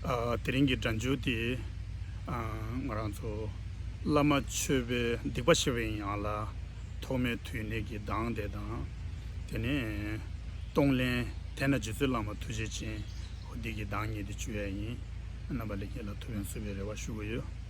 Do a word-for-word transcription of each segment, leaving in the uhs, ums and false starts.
ཨ། དེ་རིང་གི་སྒྲ་འཇུག་དེ། ཨ། ང་རང་ཚོ་བླ་མ་མཆོད་པའི་སྡིག་པ་ཞི་བའི་ཡང་ལགས་ཐོག་མའི་དུས་གནད་ཀྱི་གདངས་དེ་དང་། དེ་ནས་གཏོང་ལེན་དེ་ན་རྗེ་བཙུན་བླ་མ་ཐུགས་རྗེ་ཅན། འོ་འདི་གི་གདངས་གཉིས་དེ་བཅུག་ཡ་ཡིན། རྣམ་པ་ལྷན་རྒྱས་ལ་ཐུགས་ཕན་གསོས་པའི་རེ་བ་ཞུ་གི་ཡོད།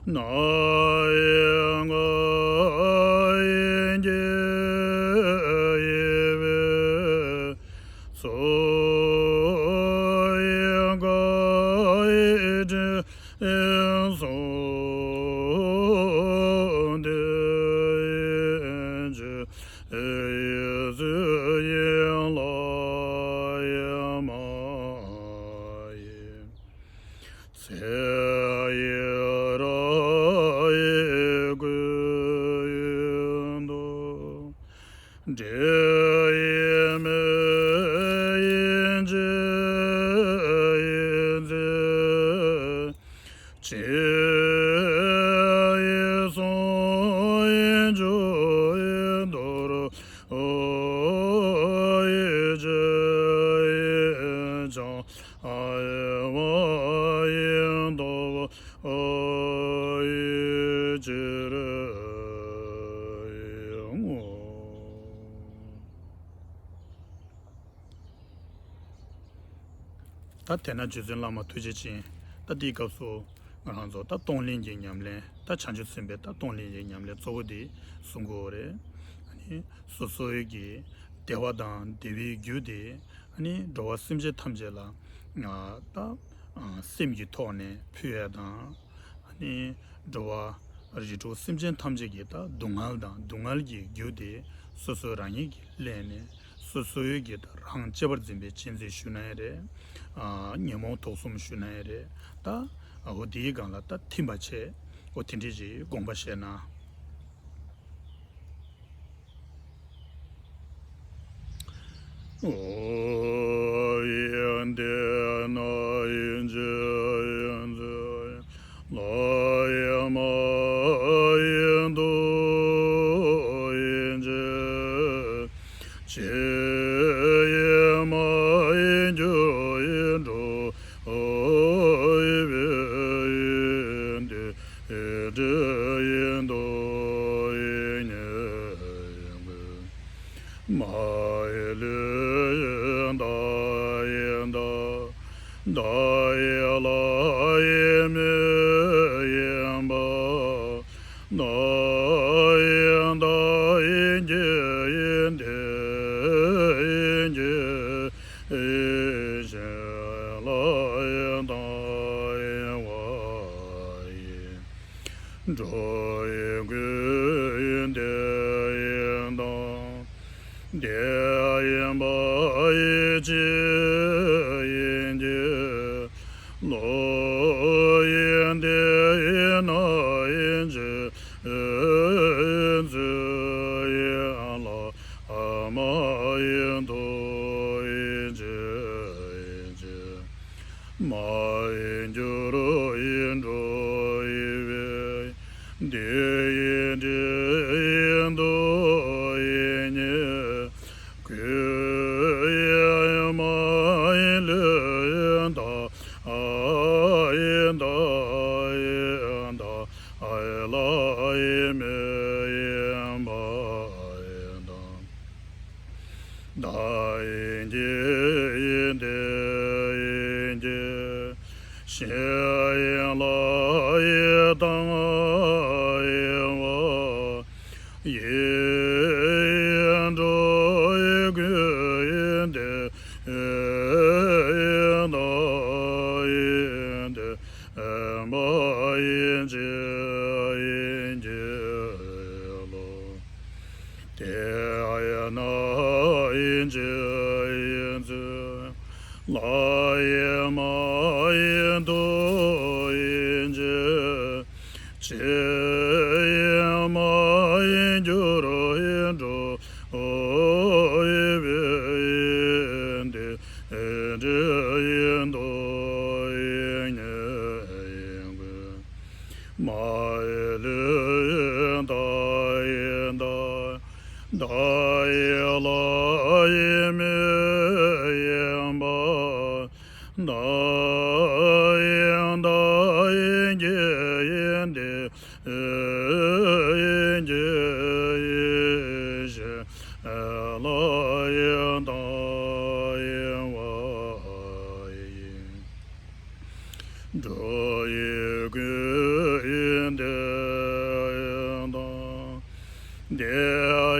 ན་ཡང་ག་ཡིན་གྱི་ཡིན་པས་སོ། ཡང་ག་ཡིན་དྲན་སོང་དེ་ཡིན་གྱི་ཡིན་ཚུལ་ཡིན་ལ་ཡང་མ་ཡིན། ཚེ་ཡི་ར་ཡི་ཀུན་ཏུ་འདྲེ་ཡི་མེ་ཡི་འཇིག་ཡི་མཛེས། ཅི་ཡི་གསུང་ཡི་མཇུག་ཡི་མདོར་ཡི་ཅི་ཡི་ཆང་ཨ་ཡི་བ་ཡི་མདོ་བ་ཡི་ཅི་རུ་ཡི་ངོ་། ད་དེ་ན་རྗེ་བཙུན་བླ་མ་ཐུགས་རྗེ་ཅན། ད་དེའི་སྐབས་སུ་ང་རང་ཚོ་ད་གཏོང་ལེན་གྱི་ཉམས་ལེན། ད་བྱང་ཆུབ་སེམས་དཔའི་ད་གཏོང་ལེན་གྱི་ཉམས་ལེན་གཙོ་བོ་དེ་གསུང་གི་ཡོད་རེད། ཨ་ནི་སོ་སོའི་གི་བདེ་བ་དང་བདེ་བའི་རྒྱུ་དེ་ཨ་ནི་འགྲོ་བ་སེམས་ཅན་ཐམས་ཅད་ལ་ད་སེམས་ཀྱི་ཐོག་ནས་ཕུལ་ཡ་དང་། ཨ་ནི་འགྲོ་བ་རིགས་དྲུག་སེམས་ཅན་ཐམས་ཅད་ཀྱི་ད་སྡུག་བསྔལ་དང་སྡུག་བསྔལ་གྱི་རྒྱུ་དེ་སོ་སོ་རང་ཉིད་ཀྱིས་བསླད་ནས། སོ་སོའི་གི་ད་རང་གཅེས་པར་འཛིན་པའི་གཅེས་འཛིན་ཞུ་ན་ཡང་རེད། ཨ་ཉོན་མོངས་དུག་གསུམ་ཞུ་ན་ཡང་རེད། ད་འོ་དེའི་སྒང་ལ་ད་ཐིམ་པ་བྱས། འོ་དེ་འདྲས་ཀྱི་དགོངས་པ་བཞེས་ན། འོ་ཡི་འདི་ན་ཡིན་གྱི་ཡིན་ཚུལ་ལ་ཡང་མ་ཡིན་དུ་ཡིན་གྱི། ཅི་ཡིན་མ་ཡིན་རྒྱུ་ཡིན་འགྲོ་ཡི་བས་ཡིན་ཏེ། ཡིན་འདྲེ་ཡིན་མདོ་ཡི་ཉེ་དགོས། མ་ཡི་ལུས་ཡིན་མདའ་ཡི་མདའ། མདའ་ཡི་ལ་ཡི་མི་ཡིན་པ། མདའ་ཡི་མདའ་ཡིན་གྱི་ཡིན་ཏེ་ཡིན་གྱི་ཡིན་ཞིང་ལ་ཡི་མདའ་ཡིན་བ་ཡིན། འགྲོ་ཡི་ཀུན་ཡིན་དེ་ཡིན་དང་། དེ་ཡིན་པ་ཡི་ཅི་ཡིན་གྱི། ལོ་ཡིན་དེ་ཡིན་ན་ཡིན་གྱི་ཡིན་ཚུལ་ཡིན་ལ་མ་ཡིན་དུ་ཡིན་གྱི་ཡིན་གྱི། མ་ཡིན་རྒྱུ་རུ་ཡིན་འགྲོ་ཡི་བས། འདི་ཡིན་འདྲེ་ཡིན་མདོ་ཡི་ཉེ། གོས་ཡིན་མ་ཡིན་ལུས་ཡིན་མདའ་ཡིན་མདའ་ཡིན་མདའ། ཨའི་ལ་ཡི་མི་ཡིན་པ་ཡིན་དང་། མདའ་ཡིན་གྱི་ཡིན་དེ་ཡིན་གྱི། ཤིང་ཡིན་ལ་ཡི་དང་ཡིན་བ་ཡིན། འགྲོ་ཡི་ཀུན་ཡིན་དེ་ཡིན་དང་ཡིན་དེ་ཡིན་པ་ཡིན་གྱི་ཡིན་གྱི་ལོ། དེ་ཡིན་ན་ཡིན་གྱི་ཡིན་ཚུལ་ལ་ཡིན་མ་ཡིན་དུ་ཡིན་གྱི། ཅི་ཡིན་མ་ཡིན་རྒྱུ་རུ་ཡིན་འགྲོ་ཡི་བས་ཡིན་ཏེ། ཡིན་འདྲེ་ཡིན་མདོ་ཡི་ཉེ་ཡིན་དགོས། མ་ཡི་ལུས་ཡིན་མདའ་ཡི་མདའ། མདའ་ཡི་ལ་ཡི་མི་ཡིན་པ། མདའ་ཡི་མདའ་ཡིན་གྱི་ཡིན་ཏེ་ཡིན་གྱི་ཡིན་ཞིང་ལ་ཡི་མདའ་ཡིན་བ་ཡིན། འགྲོ་ཡི་ཀུན་ཡིན་ འདི་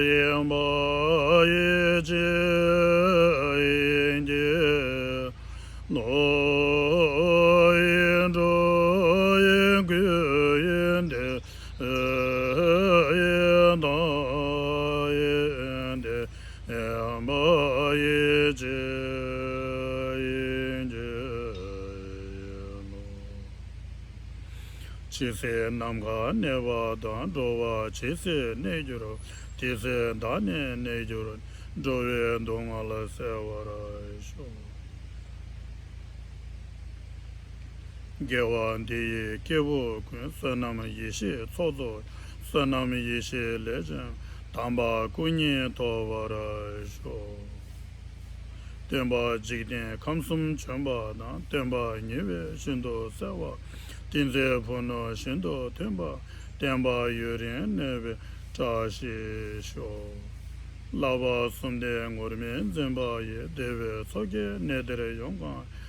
ཡིན་པ་ཡིད་ཆེས་ཡིན་གྱི་ལོ། ཡིད་འགྲོ་ཡིད་འགུལ་ཡིན་ཏེ། ཡིད་དང་ཡིན་ཏེ། ཡིན་པ་ཡིད་ཆེས་ཡིན་གྱི་ལོ། ཇི་སྲིད་ནམ་མཁའ་གནས་པ་དང་། འགྲོ་བ་ཇི་སྲིད་གནས་འགྱུར། དེ་སྲིད་བདག་ནི་གནས་འགྱུར། འགྲོ་བའི་སྡུག་བསྔལ་སེལ་བར་ཤོག། དགེ་བ་འདི་ཡིས་སྐྱེ་བོ་ཀུན། བསོད་ནམས་ཡེ་ཤེས་ཚོགས་རྫོགས། བསོད་ནམས་ཡེ་ཤེས་ལས་ཀྱང་། དམ་པ་སྐུ་གཉིས་ཐོབ་པར་ཤོག། སྟོན་པ་འཇིག་རྟེན་ཁམས་གསུམ་བྱོན་པ་དང་། སྟོན་པ་ཉེ་བའི་ཤིན་ཏུ་གསལ་བ། ཏིང་འཛིན་ཕུ་ནུ་བཞིན་དུ་ཐོན་པ། བསྟན་པ་ཡུན་རིང་གནས་པའི་བཀྲ་ཤིས་ཤོག། བསླབ་པ་གསུམ་ལྡན་ངུར་སྨྲིག་འཛིན་པ་ཡི། བདེ་བའི་མཚོ་སྐྱེས་གནས་དེར་ཡོང་གང་།